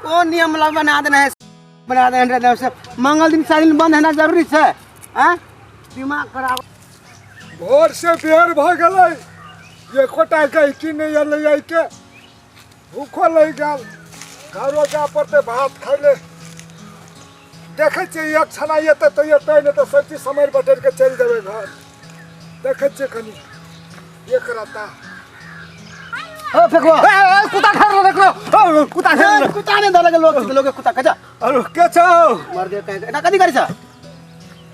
कोन नियम लग बना देने है, बना देने है से मंगल दिन सारी दिन बंद होना जरूरी छै। आँ, दिमाग खराब। भोर से बेर भऽ गेलै, एकोटा गैकी नहि एलै। आइके भूखो लागि गेल, घरो जाय पड़तै भात खाय ले। देखै छियै, एक छना एतै तऽ एतै, नहि तऽ सब चीज समरि बटरि कऽ चलि जेबै घर। देखै छियै कनि एक रत्ता। ओ फेकवा। ए, ए, कुत्ता खा रहल एकरो। ओ, कुत्ता खा रहल। कुत्ता नहि दलक लोक, लोक कुत्ता खा जा। अरे के छौ? मर दे कहीं एना कथी करै छ?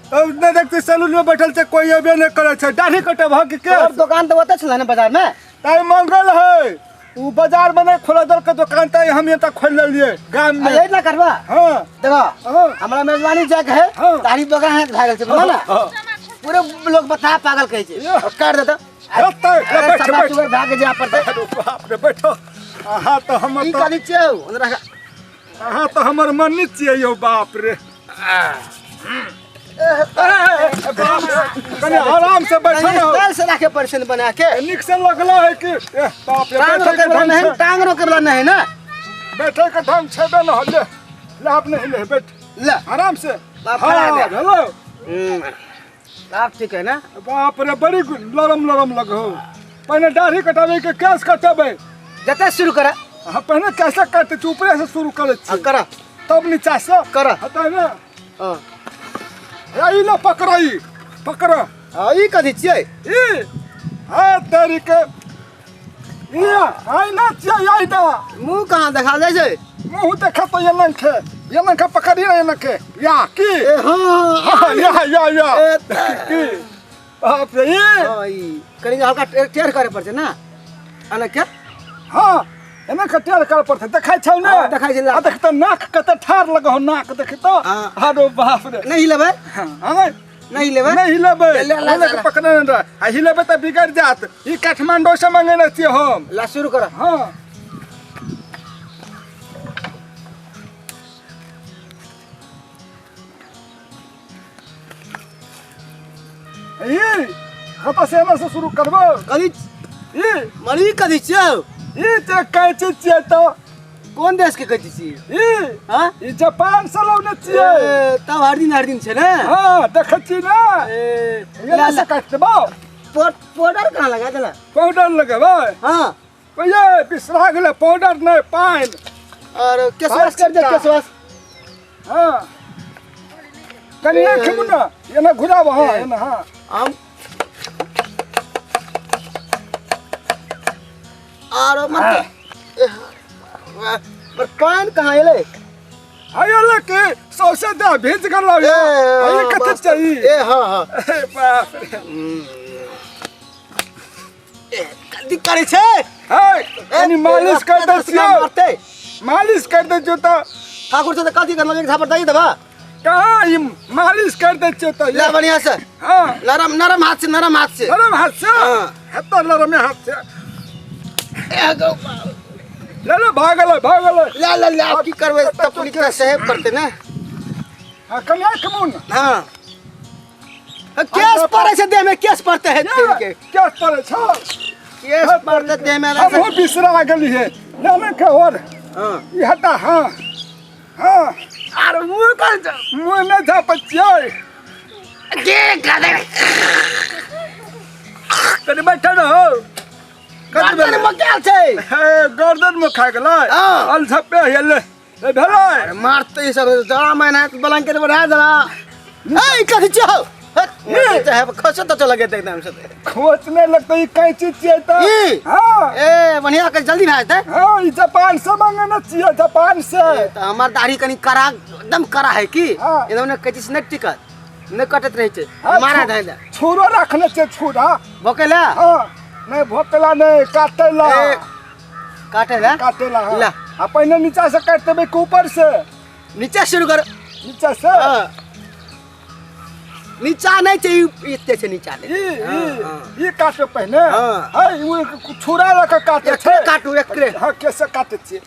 नहि देखते, सैलून में बैठल छै, कोई एबे नहि करै छै। दाढ़ी कटेबह कि के? तोहर दोकान तऽ ओतऽ छलै ने बाजार में? ताइ मंगल है, उ बाजार में नहीं खोल दल के दुकान, ताइ हम एतऽ खोल लेलिए गाम में। यही ना करबा? हाँ। देखो। हाँ। हमरा मेजबानी जाके है। हाँ। दाढ़ी बगा है भए गेल छै, बुझल ने? हाँ। पूरे लोग बता पागल कहै छै। ये। काट देता। हेतै, ले अरे बैठ, सभा बैठ। सुगर भए के जाय पड़तै। अरे बाप रे, बैठो। अहाँ तऽ हमर ई तऽ कथी छियौ? अंदर रख। अहाँ तऽ हमर मन्नी छियै यौ। बाप रे, ए, बाप रे, कनि आराम से बैठो ने। स्टाइल से राखे पड़ै छै ने बना के। नीक से लगलो है कि ए, बाप रे। टांग बैठे रोके के वाला ढंग नहीं छै। टांग रोके वाला नहीं ना। बैठे के ढंग छेबे न ले। ले, अपने ले बैठ। ले। आराम से। बाप खड़ा हाँ है। हेलो। आप ठीक है ना? बाप रे, बड़ी लरम लरम लगो। पहिने दाढ़ी कटाबै के केश कटेबै? जते शुरू कर। हाँ, पहिने कैसे काटै छी? ऊपरे से शुरू करै छी। हाँ, कर। तब नीचा से। कर। हतै ने? हाँ। हे, ई लो, पकड़, ई पकड़। हाँ, ई कथी छियै? ई हाँ तेरी के ई आई ना छियै, आई ना। मुँह कहाँ देखा जाइ छै? मुँह देखा तो एना के, एना के पकड़िए, एना के या की। ए हाँ। हाँ, या या या। ए, की बाप रे, ई। हाँ, ई कनि हल्का टेढ़ करे पड़तै ना एना के। हाँ, एना के टेढ़ करे पड़तै। देखै छौ ने? हाँ, देखै छै। आ देख तऽ, नाक कते ठाढ़ लगो, नाक देख तऽ। हाँ। अरे बाप रे। नहि हिलेबै। हाँ। नहि हिलेबै। नहि हिलेबै। ले, ले, ले, ओने के ले। पकड़ने नहि रह आ हिलेबै तऽ बिगड़ि जायत। ई काठमांडू से मंगेने छियै हम। ला, शुरू कर। हाँ। ई कतऽ से? एना से शुरू करबो? कथी? ई। मरी, कथी छियौ? ई तऽ कैची छियै तऽ। कोन देश के कैची छी? ई। हाँ? ई जापान से लौने छियै। ए, तब हर दिन हर दिन छै ने? हाँ, देखै छी ने। ए, एना से काटि देबौ। पाउडर कहाँ लगा देला? पाउडर लगेबै? हाँ। ये बिसरा गेलै, पाउडर नहि, पानि। और केशवास कर दे, केशवास। हाँ, कनि आँखि मुन्ना, एना घुराब। हाँ, एना, हाँ। हम आरो मत पर पान कहाँ एलै? आयल के सौसे दे भीज गेलौ। ए, ये कथी चाहिए? ए हाँ हाँ। ए, बाप रे। कथी करै छै? हे, कनि मालिश कर दै छियौ। मारतै। मालिश कर दै छियौ तऽ। ठाकुर से तऽ कथी करलौ? एक झापड़ दही देबा। कहाँ, ई मालिश कर दै छियौ तऽ। ले, बढ़िया से। हाँ। नरम नरम हाथ से, नरम हाथ से। नरम हाथ से। हाँ। हेतौ नरमे हाथ से। ए, गौ। ले ले, भागल भागल। ले ले ले, आब की करबै? तकलीफ तऽ सहे पड़तै ने। हाँ, कनि आँखि मुन। हाँ, केस पड़ै छै देह में, केस पड़ते है देह के। केस पड़ै छौ? केस पड़ते देह में। हमहूँ बिसरा गेली हे। ले ले के और। हाँ। ई हटा। हाँ हाँ। आर मुँह कर। मुँह नहि झापै छियै। के करे? कनि बैठल रहो। कथी गर्दन भेलै? में गेल छै। हे, गर्दन में खा गेलै। हाँ। अल झप्पे हेले ए भेलै। मारते ई सब जरा महीना ब्लैंकेट बढ़ा देला। ए, कथी छियौ? खसो तऽ चल गेल एकदम से। खोच नहि लगतै, ई कैंची छियै तऽ। ई? हाँ। ए, बढ़िया के जल्दी भए जेतै। हाँ, ई जापान से मंगेने छियै, जापान से। ए, तऽ हमर दाढ़ी कनि कड़ा, एकदम कड़ा है की। हाँ। एकदम ने कैची से नहि टिकत, नहि कटैत रहै छै। हाँ, मारा धै दे। छुरो रखने छियै, छुरा। भोकेला? हाँ, नहि भोकला नहि, काटेला। ए, काटेला। काटेला, हाँ। ला। आ पहिने नीचा से काटि देबै कि ऊपर से? नीचा शुरू कर। नीचा से। हाँ। नीचा नहि छै, ई एते छै नीचा नहि। ई हाँ, ई हाँ। ई काटे पहिने। हाँ। है, उ छुरा लऽ कऽ काटे एकरे छै। काटू, एकरे। हाँ, कैसे काटे छियै?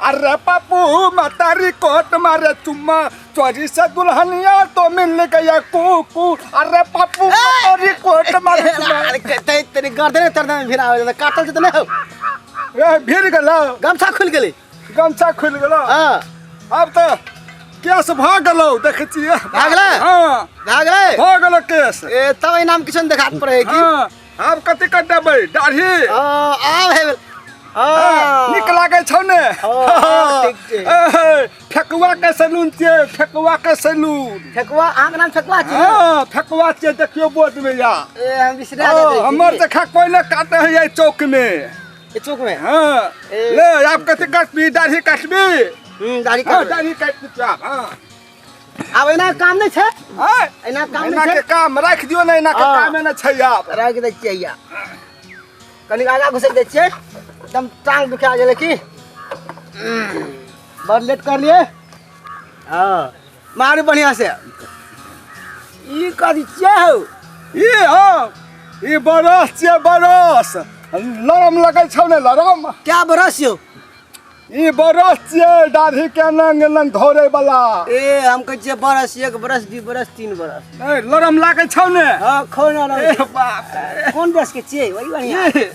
अरे पप्पू मतारी कोट मारे चुम्मा, चोरी से दुल्हनिया तो मिल गया कुकू। अरे पप्पू मतारी कोट मारे चुम्मा। अरे कते तेरी गर्दन तरदन भिड़ा हो जाता, काटल छै तऽ नहि हो। ए, भिड़ गेलो। गमछा खुलि गेलै। गमछा खुलि गेलो। हाँ। आब तऽ केस भऽ गेलौ, देखै छियै। भऽ गेलै? हाँ। भऽ गेलै? भऽ गेलौ केस। ए तब एहि नाम किछु नहि देखात पड़े की? हाँ, आब कते कटेबै दाढ़ी? हाँ, आब हे हाँ, नीक लागै छौ ने? हाँ, ठीक छै। ए, फेकुआ के सैलून छियै, फेकुआ के सैलून। फेकुआ, अहाँके नाम फेकुआ छी? हाँ, फेकुआ छियै, देखियौ बोर्ड में या। ए हम बिसरा गेल रही। हमर देखा पहिले काटे है चौक में। ए चौक में? हाँ। ए। ले आब कथी काटबी, दाढ़ी काटबी? दाढ़ी हाँ, काटबै। दाढ़ी काटि दै आब। हाँ। आब एना काम नहि छै? हाँ? एना काम एना नहि के छै? काम राखि दियौ ने, एना के हाँ। कामे नहि छै आब। राखि दै छियै या। कनि आगाँ घुसैक दै छियै, एकदम टांग दुखा गेलै की। बड़ लेट कर लिए। हाँ मारू बढ़िया से। ई कथी छियै हौ? ई हौ, ई बरस छियै, बरस। लरम लगै छौ ने, लरम? क्या बरस यौ? ई बरस छियै, दाढ़ी के नंग नंग धोरे वाला। ए हम कहै छियै बरस, 1 बरस, 2 बरस, 3 बरस। ए लरम लागै छौ ने? हाँ, खो ना लरम। ए बाप रे। कोन देश के छियै? वही बढ़िया। ई,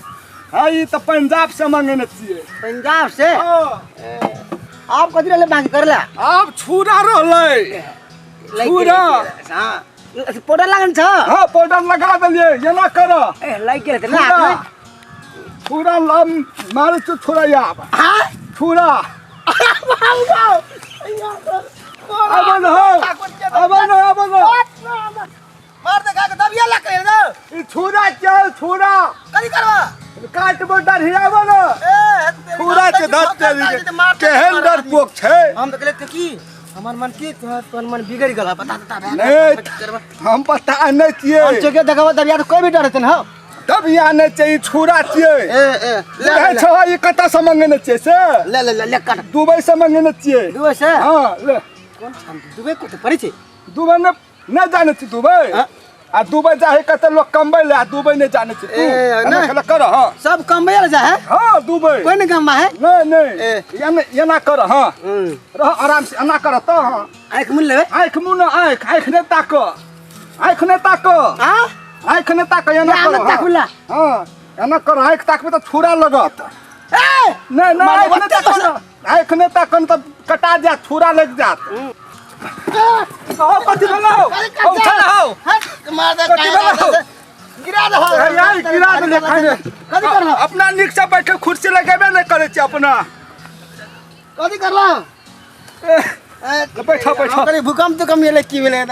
हाँ, ई तऽ पंजाब से मंगेने छियै। पंजाब से? हाँ। आप कथी रहले बाकी करला? आब छुरा रहलै। छुरा। हाँ। अथी पाउडर लागल छ? हाँ, पाउडर लगा देलियै, एना कर। ए लागि गेल हेतै ना छुरा। हाथमे? छुरा लम मारै छौ छुरा आब। हाँ? छुरा। आब न हौ, आब न, आब न। मार दे खा के दबिया लग गेल ई छुरा चल, छुरा। कथी करबा? काटबो दाढ़ी, आब न। ए छुरा के धर तेरी के। केहन डरपोक छै। हम तऽ कहलियै की हमर मन की तोहर मन बिगड़ि गेल, बता बता। नहीं, हम पता नहीं छियै। हम चौके देखबो दबिया तऽ कोई भी डर हेतै ने हौ। दबिया नहि छै, ई छुरा छियै। ए ए ले बुझै ले छौ ई कतऽ से मंगेने छियै से? ले ले ले ले काट। दुबई से मंगेने छियै। दुबई से? हाँ, ले। कोन ठाम दुबई कतऽ पड़ै छै? दुबई ने नहि जानै छी दुबई? हाँ? आ दुबई जाहे कते लोग कमबै ले, आ दुबई नहि जानै छी तू। ए, एना नहि। खेला कर, हाँ। सब कमबै ले जाहे? हाँ, दुबई। कोई नहीं कमा है? नहीं, नहीं। ए। एना, एना कर, हाँ। रह आराम से, एना कर तो, हाँ। आँख मुन लेबै? आँख मुन, आँख, आँख नहि ताक। आँख नहि ताक। हाँ? आँख नहि ताक, एना आँख कर, नहि हाँ। ताकुला। हाँ, एना कर, आँख ताकबै तऽ छुरा लगत। ए! नहीं, नहीं, मारो आँख नहि बच्चा ताक, बच्चा। आँख नहि ताक तऽ कटा जायत, छुरा लागि जायत। कहो कथी भेलौ? हौ, उठा हौ। हट, मार दे, कथी भेलौ? गिरा दे हौ। अरे यार, गिरा देलियै खाने। कथी करलौ? अपना नीक से बैठे कुर्सी लगेबे नहि करै छी अपना। कथी करलौ? ए, बैठो, बैठो। कनी भूकंप तो कम एलै की भेलै? ए,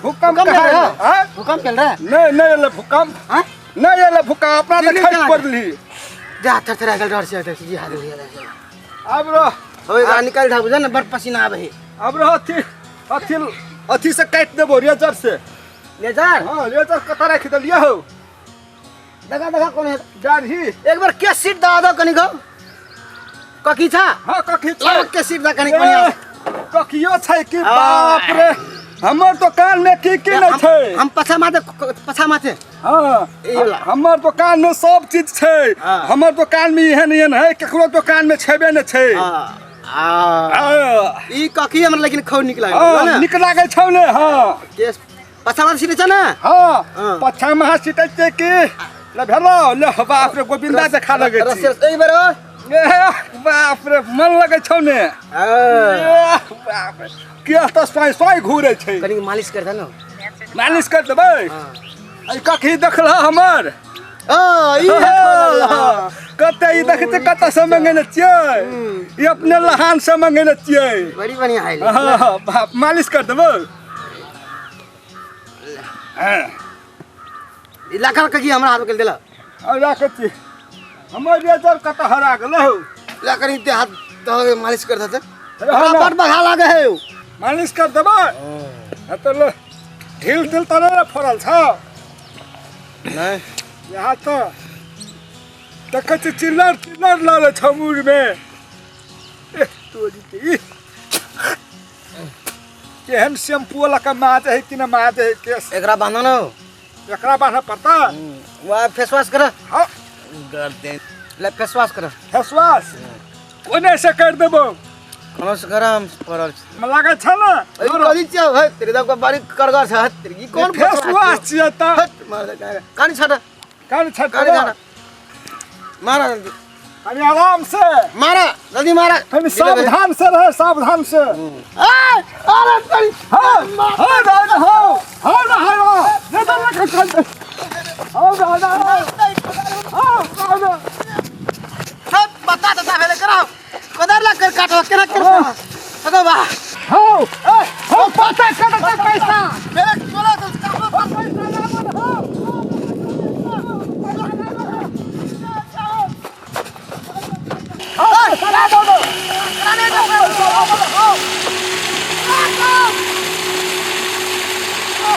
भूकंप भूकंप कहाँ एलै? एलै? आँय? भूकंप चल रहा? नहीं, नहीं एलै भूकंप। आँय? नहीं एलै भूकंप, अपना तऽ दिल्ली खसि कहाँ पड़ली। जा, थरथरा गेल डर से, जी हाथ हो गेल। आब रह। हो, एकरा निकालि दे, बुझल ने, बड़ पसीना आबै है। आब रह, अथी, अथी, अथी से काटि देबो, रेजर से। रेजर? हाँ, रेजर कतऽ राखि देलियै हौ? देखा, देखा, कोन है? दाढ़ी। एक बार के सीट दऽ दो कनी गो। ककी छा? हाँ, ककी छै। लाओ के सीट दऽ कनी बढ़िया। ए, ककियो छै की? हाँ। बाप रे, हमर दुकान में की की नहि छै? हम पछा माथे, पछा माथे। हाँ, ई वाला। हमर दुकान में सब चीज छै। हाँ। हमर दुकान में एहन एहन है, केकरो दुकान में छेबे नहि छै। हाँ। हाँ। हाँ। ई ककी हमरा लेकिन खौ नीक लागल, हाँ, ने? नीक लागै छौ ने? हाँ। केस पछा माथे सीटै छ ने? हाँ, हाँ। पछा महा सीटै छियै की? ले भेलौ, ले बाप रे, गोविंदा देखा लगै छी। रस, एक बेर और। ए, बाप रे, मन लगै छौ ने? हाँ। ए, बाप रे, किया तऽ सोइ सोइ घूरै छै। कनी मालिश कर दे ने। मालिश कर देबै? हाँ। ई कखी देखलह हमर? हाँ, ई है। कते ई देखै छियै, कतऽ से मंगेने छियै? ई अपने लहान से मंगेने छियै। बड़ी बढ़िया है। हाँ, बाप, मालिश कर देबै? हाँ। ई लखा कखी हमरा हाथ में देला। आ राखै छी। हमर रेजर कतऽ हरा गेलै हौ? ला कनी दे हाथ दऽ मालिश कर देते। रह ना। बड़ बघा लागे है। मालिश कर देबै? हाँ तऽ ले, ढील तिल तऽ नहि ने फड़ल छौ? नहीं। यहाँ तऽ देखै छी चिल्लर चिल्लर लड़ै छौ मुरमे। एह, तोरी के ई। केहन शैम्पू लऽ कऽ माज है कि न माज है केस? एकरा बांधो न। एकरा बान्हऽ पड़ता? वह फेस वॉश कर। हाँ। कर दे। ले फेस वॉश कर। फेस वॉश कोने से कर देबो? कोनो से करम पड़ल छै। हमरा लागै छै ने? ई कथी छियौ? हे तेरे दब के बारी करगर छै। हे तेरी ई कोन फेस वॉश छियै तऽ? हट, मार दे कान। कान छाटा। कान छाटा। कान छाटा। मारा जल्दी। कनी आराम से। मारा, जल्दी मारा। कनी सावधान से रहे, सावधान से। ए, अरे तोरी। हाँ हाँ दादा, हाँ हाँ ना, हाँ ना, नहीं तो ना खा हाँ दादा, हाँ दादा। सब बता तो भेले कराओ। कोदार ला कर काटो, केना कर। अगो बा। हाँ हाँ, पता कर पैसा। मेरे चलो तो काटो। पैसा ना मन, हाँ। हाँ, पैसा ना दो।